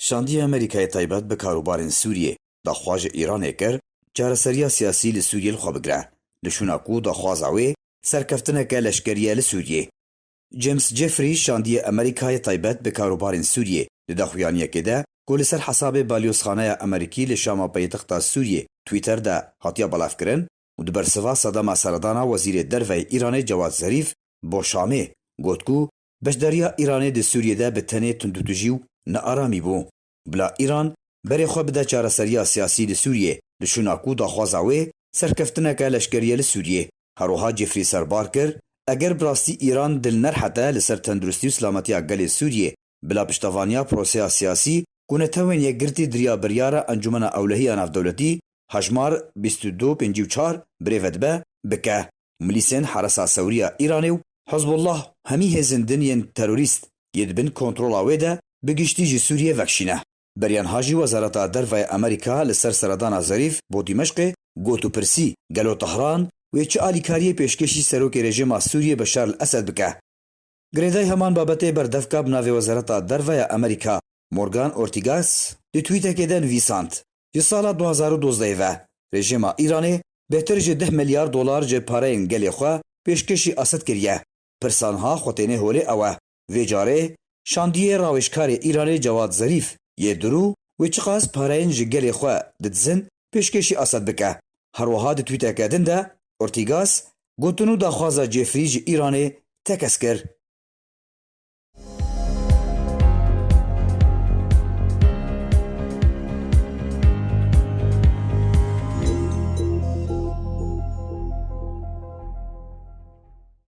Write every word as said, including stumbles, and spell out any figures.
Şandiyê Amerîkayê taybet bi karûbarên Sûriyê daxwaz ji Îranê kir, çareseriya siyasî li Sûriyê li xwe bigire, li şûna ku daxwaza wê serkeftineke leşkerî ye li Sûriyê. James Jeffrey, şandiyê Amerîkayê taybet bi karûbarên Sûriyê, di daxuyaniyekê de ku li ser hesabê balyozxaneya Amerîkî li Şama paytexta Sûriyê, Twitter de hatiye belavkirin û di bersiva sedema seredana Wezîrê Derve yê Îranê Cewad Zerîf bo Şamê got ku beşdariya Îranê di Sûriyê de bi tenê tundûtijî û nearamî bû. Bila Îran berê xwe bide çareseriya siyasî li Sûriyê, li şûna ku daxwaza wê serkeftineke leşkerî ye li Sûriyê. Herwiha Jeffrey serbar kir, eger bi rastî Îran dil nerhete li ser tenduristî û silametiya gelê Sûriyê, bila piştevaniya proseya siyasî ku netewên yekgirtî di riya biryara Encûmena Ewlehiya Navdewletî hejmar bîst û du pêncî û çar birêve dibe, bike. Milîsên Heresa Sewriya Îranê û Hizbullah hemî hêzên din yên terorîst yê di bin kontrola wê de bi giştî ji Sûriyê vekişîne. Beriya niha jî Wezareta Derve ya Amerîka li ser seredana Zerîf bo Dîmeşqê got û pirsî, gelo Tehran wê çi alîkariyê pêşkêşî serokê rejîma Sûriyê Beşar el-Esed bike? Girêdayî heman babetê berdevka bi navê Wezareta Derve ya Amerîka Morgan Ortagus di twîtekê de nivîsand, ji sala du hazar û dozdehê ve rejîma Îranê bêhtir ji deh milyar dolar ji pareyên gelê xwe pêşkêşî Esed kiriye. Pirsa niha xwe têne holê ew e, vê carê şandiyê rawêjkarê Îranê Cewad Zerîf yê dirû wê çiqas pareyên ji gelê xwe didizin pêşkêşî Esed bike. Herwiha di twîteke din de Ortagus gotin û daxwaza Jeffrey ji Îranê tekez kir.